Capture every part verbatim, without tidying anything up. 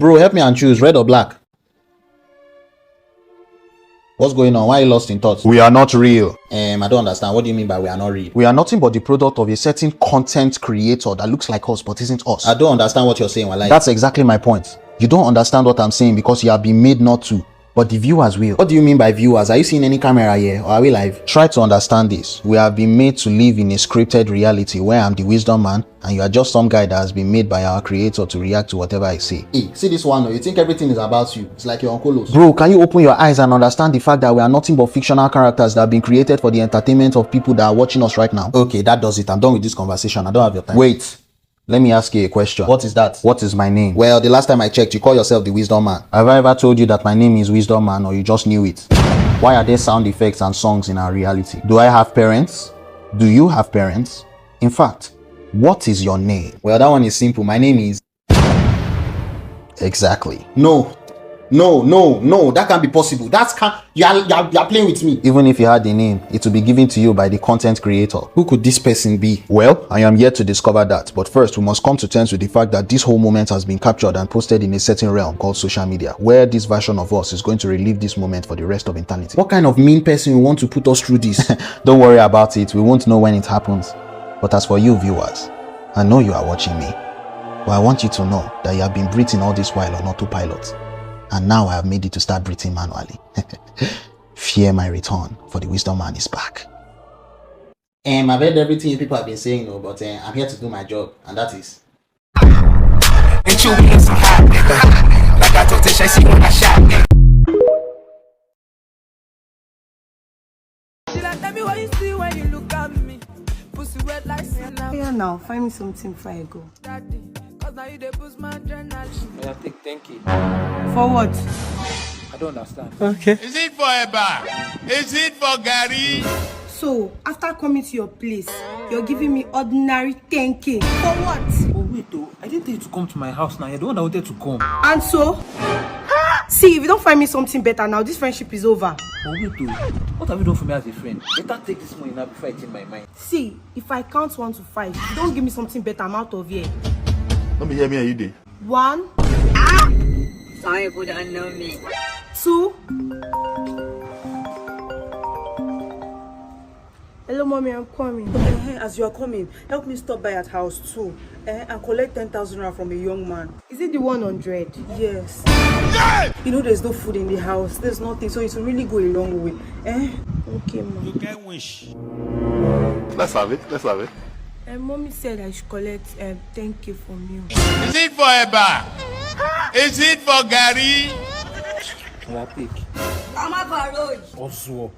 Bro, help me and choose, red or black? What's going on? Why are you lost in thoughts? We are not real. Um, I don't understand. What do you mean by we are not real? We are nothing but the product of a certain content creator that looks like us but isn't us. I don't understand what you're saying, Walai. That's exactly my point. You don't understand what I'm saying because you have been made not to. But the viewers will. What do you mean by viewers? Are you seeing any camera here? Or are we live? Try to understand this. We have been made to live in a scripted reality where I'm the wisdom man and you are just some guy that has been made by our creator to react to whatever I say. Hey, see this one, oh, you think everything is about you. It's like your uncle. Bro, can you open your eyes and understand the fact that we are nothing but fictional characters that have been created for the entertainment of people that are watching us right now? Okay, that does it. I'm done with this conversation. I don't have your time. Wait. Let me ask you a question. What is that? What is my name? Well, the last time I checked, you call yourself the wisdom man. Have I ever told you that my name is Wisdom Man or you just knew it? Why are there sound effects and songs in our reality? Do I have parents? Do you have parents? In fact, what is your name? Well, that one is simple. My name is. Exactly. No. No, no, no. That can't be possible. That can't. You are, you are, you are playing with me. Even if you had the name, it will be given to you by the content creator. Who could this person be? Well, I am yet to discover that. But first, we must come to terms with the fact that this whole moment has been captured and posted in a certain realm called social media, where this version of us is going to relive this moment for the rest of eternity. What kind of mean person will want to put us through this? Don't worry about it. We won't know when it happens. But as for you, viewers, I know you are watching me. But I want you to know that you have been breathing all this while on autopilot. And now I have made you to start breathing manually. Fear my return, for the wisdom man is back. Um, I've heard everything you people have been saying, oh, but uh, I'm here to do my job, and that is. And you be some hot nigga. Like I told Tisha, she want a shot nigga. She like, "Tell me what you see when you look at me." Pussy wet like cinnamon. Yeah, now find me something before I go. Daddy, 'cause now you dey boost my adrenaline. Yeah, take ten K. For what? I don't understand. Okay. Is it for Eba? Is it for Gary? So, after coming to your place, you're giving me ordinary ten K. For what? Oh, wait, though. I didn't tell you to come to my house now. You're the one that wanted to come. And so? See, if you don't find me something better now, this friendship is over. Oh, wait, though. What have you done for me as a friend? Better take this money now before I change my mind. See, if I count one to five, if you don't give me something better, I'm out of here. Let me hear me and you dey. One. Ah! Some people don't know me. Two. Hello, mommy, I'm coming. Eh, eh, as you are coming, help me stop by at house too, eh, and collect ten thousand naira from a young man. Is it the one hundred? Yes. You know there's no food in the house. There's nothing, so it will really go a long way. Eh? Okay, ma. You can wish. Let's have it. Let's have it. Uh, mommy said I should collect um, ten K from you. Is it for Eba? Is it for Gary? Rapik. Mama Baroj. Ozuo.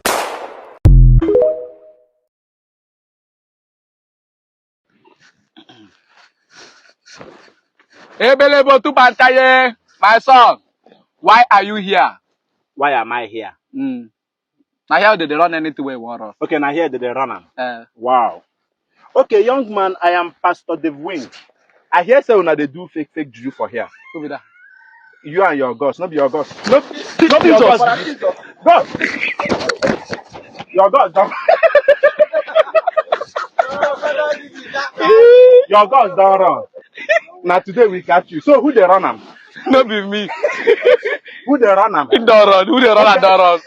Ebelebo Tubantaye, my son, why are you here? Why am I here? Mm. Now here they, they run anything wey you want run. Okay, now here they, they run am. Uh, wow. Okay, young man, I am Pastor Devwin. I hear say una dey do fake fake juju for here. Who be that? You and your gods, no be your gods. No, no be your gods. Go. Your gods don. Your gods don run. Na today we catch you. So who dey run am? No be me. Who dey run am? He don run. Who dey run am don run.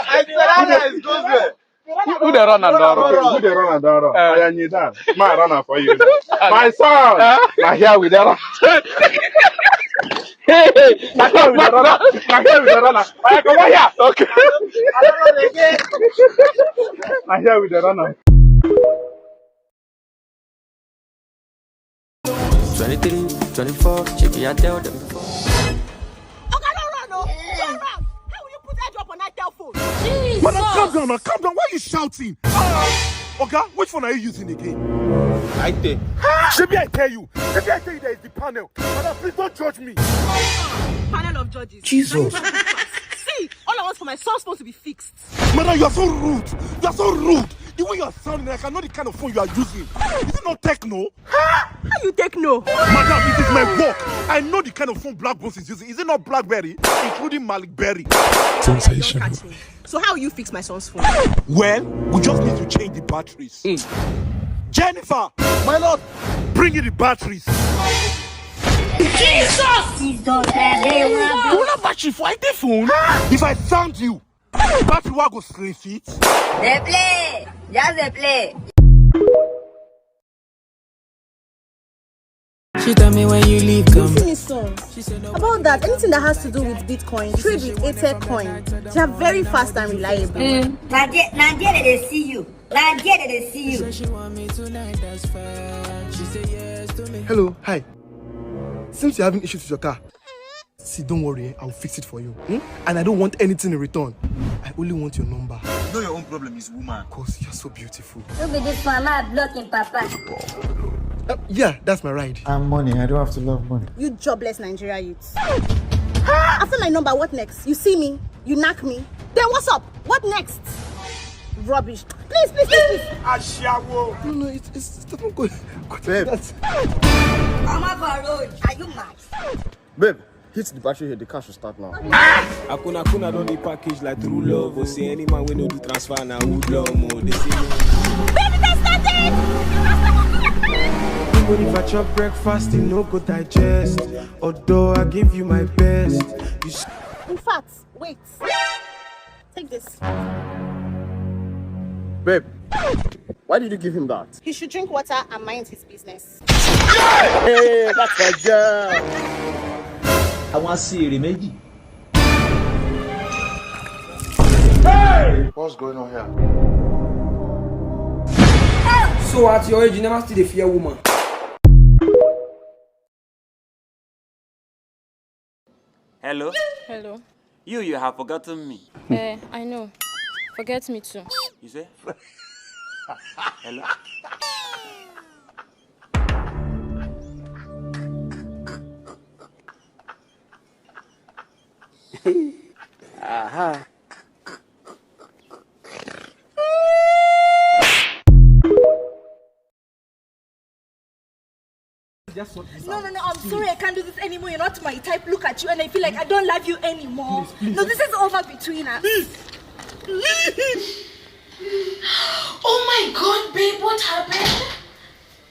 I said that is gospel. Who, who dey run am don run? Who dey run am don run? Eh. Oya, kneel down. Ma run am for you. My son, eh? Na here we dey run. Hey, hey, na here we dey run am. Na here we dey run am. Oya, comot here. Okay. Na here we dey run am. Twenty-three, twenty-four, shebi I tell them before. Oga, no run, no. No run. How will you put head up on Itel phone? Madam, calm down now, calm down. Why are you shouting? Oga, which phone are you using again? Itel. Shebi I tell you. Shebi I tell you there is the panel. Madam, please don't judge me. Panel of judges. Jesus. See, all I want for my son's phone to be fixed. Madam, you are so rude. You are so rude. The way you are sounding, like I know the kind of phone you are using. Is it not Techno? How you take no? Madam, it is my work. I know the kind of phone Black Bones is using. Is it not BlackBerry, including Malik Berry? Sensational. Don't catch me. So how will you fix my son's phone? Well, we just need to change the batteries. Mm. Jennifer! My lord! Bring in the batteries. Jesus! Jesus, eh, they want You wanna batch it for the phone? If I sound you, battery wa go slim fit. They play. Just they play. She tell me when you leave, come. Listen to me soon. About that, anything that has to do with Bitcoin, trade with Aether Coin. They are very fast and reliable. Mm. Now there, now there they see you. Now there they see you. Hello, hi. Seems you're having issues with your car. See, don't worry, eh? I'll fix it for you. Hmm? And I don't want anything in return. I only want your number. You know your own problem is woman. Cause you're so beautiful. Look at this one, I'm blocking Papa. Uh, yeah, that's my ride. I'm money. I don't have to love money. You jobless Nigeria youths. After my number, what next? You see me, you knock me. Then what's up? What next? Rubbish. Please, please, please, please. Ashawo. No, no, it's, it's, it's not good. Babe. I'm off a road. Are you mad? Babe, hit the battery here. The car should start now. Akuna Kuna don dey package like true love. Oh, say any man wey no do transfer na hoodlum. Oh, they say no. Baby, that's not it. Even if I chop breakfast, it no go digest. Although I give you my best. You s- In fact, wait. Take this. Babe, why did you give him that? He should drink water and mind his business. Hey, that's my girl. Àwọn aṣèrè méjì. What's going on here? So at your age, you never still dey fear woman. Hello? Hello. You, you have forgotten me. Eh, I know. Forget me too. You say? Hello? Aha. No, no, no, I'm sorry, I can't do this anymore. You're not my type. Look at you, and I feel like I don't love you anymore. No, this is over between us. Oh my God, babe, what happened?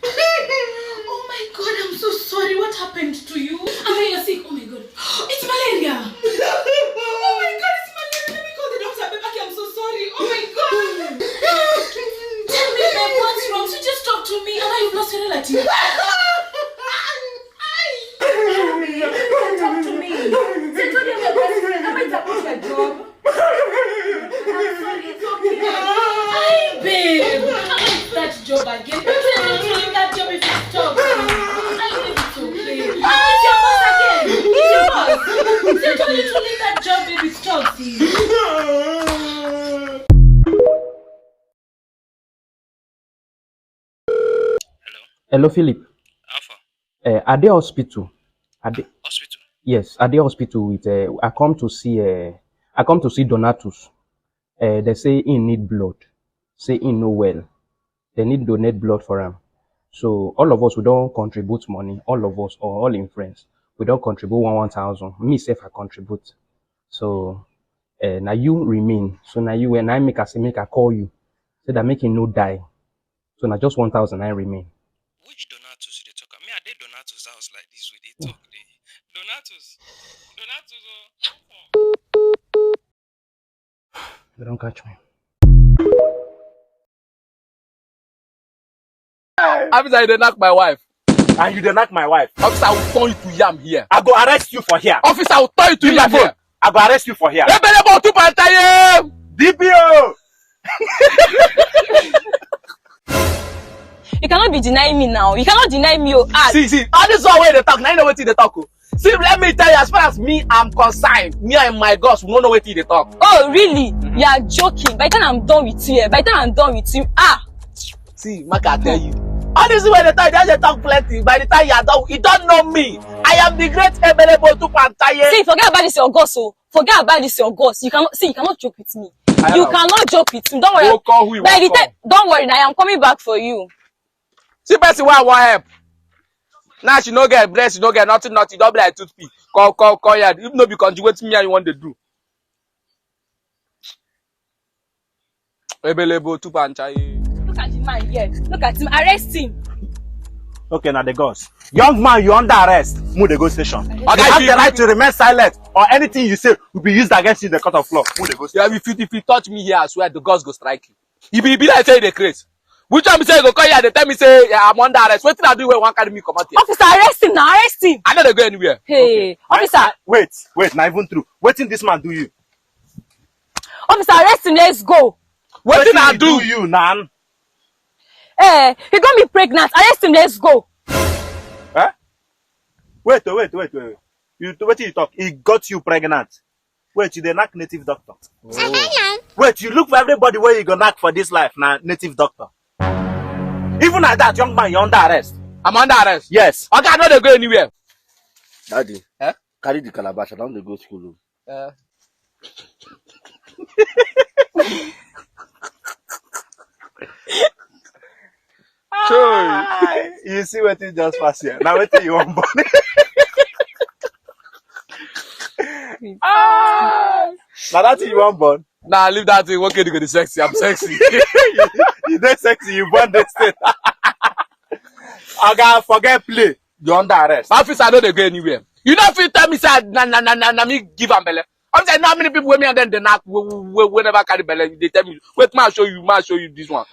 Oh my God, I'm so sorry. What happened to you? I mean, you're sick. Oh my God. It's malaria. Oh my God, it's malaria. Let me call the doctor. Babe, I'm so sorry. Oh my God. Tell me, babe, what's wrong? So just talk to me. And now you've lost your relative. Talk to me. Say, told you I'm your best friend. Am I to put your job? I'm sorry, it's okay. Hi, babe. I want that job again. You said you to leave that job if you talk. I think it's okay. It's your boss again. It's your boss. They told you to leave that job if you talk. Hello? Hello, Philip. Alpha. Uh, I dey hospital. I dey Hospital? Yes, I dey hospital with, uh, I come to see, uh, I come to see Donatus. Uh, they say he need blood. Say he no well. They need donate blood for him. So all of us, we don't contribute money. All of us, or all in friends, we don't contribute one one thousand. Me self, I contribute. So, uh, now you remain. So now you, when I make, I say make I call you, so that make him no die. So now just one thousand I remain. Which Donatus you dey talk? Me, I dey Donatus house like this. We dey talk. Dey Donatus. Donatus. Oh. They don't catch me. Officer, you dey knock my wife. And you dey knock my wife. Officer, I will turn you to yam here. I go arrest you for here. Officer, I will turn you to yam here. I go arrest you for here. Ebelebo two point five. D P O. You cannot be denying me now. You cannot deny me. Oh, ah. See, see, all this one wey dey talk, now you know wetin dey talk. Oh. See, let me tell you, as far as me, I'm concerned, me and my girls, we no know wetin dey talk. Oh, really? Mm-hmm. You are joking. By the time I'm done with you, eh, by the time I'm done with you, ah. See, make I tell you. All this wey dey talk, they dey talk plenty. By the time you are done, you don't know me. I am the great Ebelebo Tupantaye. See, forget about this your girls. Oh. Forget about this your girls. You cannot, see, you cannot joke with me. You cannot joke with me. Don't worry. By the time, don't worry. Now I am coming back for you. See person wey I wan help. Now she no get breast, she no get nothing, nothing. Don't be like toothpick. Come, come, come here. If no be conjugate me, you want to do. Ebelebo Tupantaye. Look at the man here. Look at him. Arrest him. Okay, now the gods. Young man, you're under arrest. Move the go station. You have the right to remain silent, or anything you say will be used against you in the court of law. Move the go station. Yeah, if you, if you touch me here, I swear the gods go strike you. You be, you be like say you dey craze. Which one be say you go come here, they tell me say, yeah, I'm under arrest. Wetin I do when one carry me comot here? Officer, arrest him now, arrest him. I no dey go anywhere. Hey, okay. Officer. Wait, wait, not even true. Wetin this man do you? Officer, arrest him, let's go. Wetin I do you, nan? Eh, he got me pregnant. Arrest him, let's go. Eh? Wait, oh, wait, wait, wait. You, wetin you talk? He got you pregnant. Wait, you dey knack native doctor? Wait, you look for everybody where you go knack for this life, na native doctor. Even at that, young man, you're under arrest. I'm under arrest? Yes. Okay, I no dey go anywhere. Daddy, eh? Carry the calabash, I don dey go school o. Eh. Choi. You see wetin just pass here. Now wetin you wan born? Ah. Now that thing you wan born? Nah, leave that thing. What can you go the sexy? I'm sexy. You, you dey sexy. You born this thing. Oga, forget play. You're under arrest. My officer, I no dey go anywhere. You no fit tell me say na na na na, na me give am belle. I'm saying how many people wey me and them dey knack wey, wey, wey never carry belle. They tell me, wait, ma show you, ma show you this one.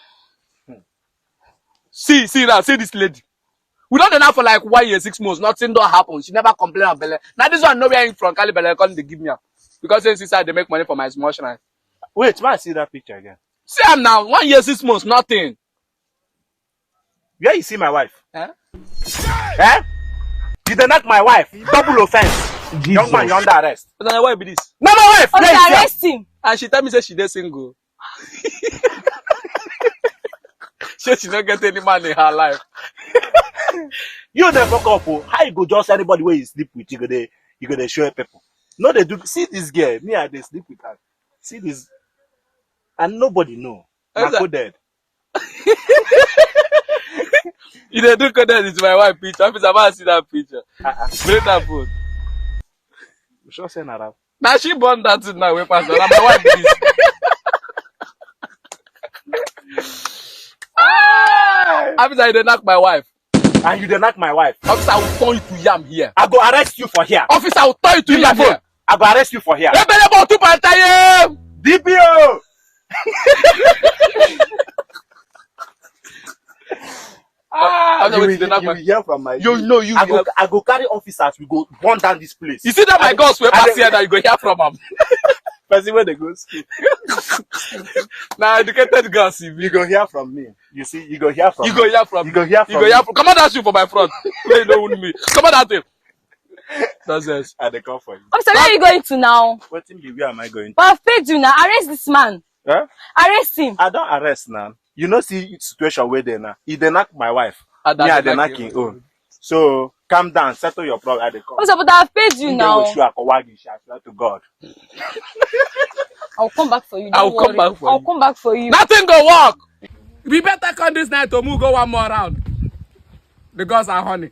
See, see now, see this lady. We don dey knack for like one year, six months. Nothing don happen. She never complain of belle. Now this one, no where him from carry belle come dey give me am. Because since inside they make money for my small shrine. Wait, ma see that picture again. See am now, one year, six months, nothing. Where you see my wife? Eh? Eh? You dey knack my wife. Double offense. Young man, you're under arrest. But na your wife be this. Na my wife. Where you see am? Arrest him. And she tell me say she dey single. Say she no get any man in her life. You dey fuck up o. How you go just anybody wey you sleep with, you go dey, you go dey show people. No dey do. See this girl. Me, I dey sleep with her. See this. And nobody know. Na coded. You dey do coded with my wife picture. Officer, man, see that picture. Uh-uh. Bring that phone. You sure say na rap? Now she born that thing now. Wey pass. Na my wife be this. Ah! Officer, you dey knack my wife. And you dey knack my wife. Officer, I will turn you to yam here. I go arrest you for here. Officer, I will turn you to yam here. I go arrest you for here. Ebelebo two point five. D P O. Ah, you will, you will hear from my. You know, you. I go, I go carry officers. We go burn down this place. You see that my girls wey pass here, that you go hear from am. Person wey dey go school. Na educated girls you be. You go hear from me. You see, you go hear from. You go hear from. You go hear from. You go hear from. Come on, that shoe for my front. Wey you no wound me. Come on, that thing. Nonsense. I dey come for you. Officer, where are you going to now? Wetin be, where am I going to? But I've paid you now. Arrest this man. Huh? Arrest him. I don arrest now. You know, see situation wey dey now. He dey knack my wife. Me, I dey knack him own. So calm down, settle your problem. I dey come. Officer, but I've paid you now. Go show Akowagi, I swear to God. I'll come back for you. I'll come back for you. I'll come back for you. Nothing go work. We better come this night to move go one more round. The girls are horny.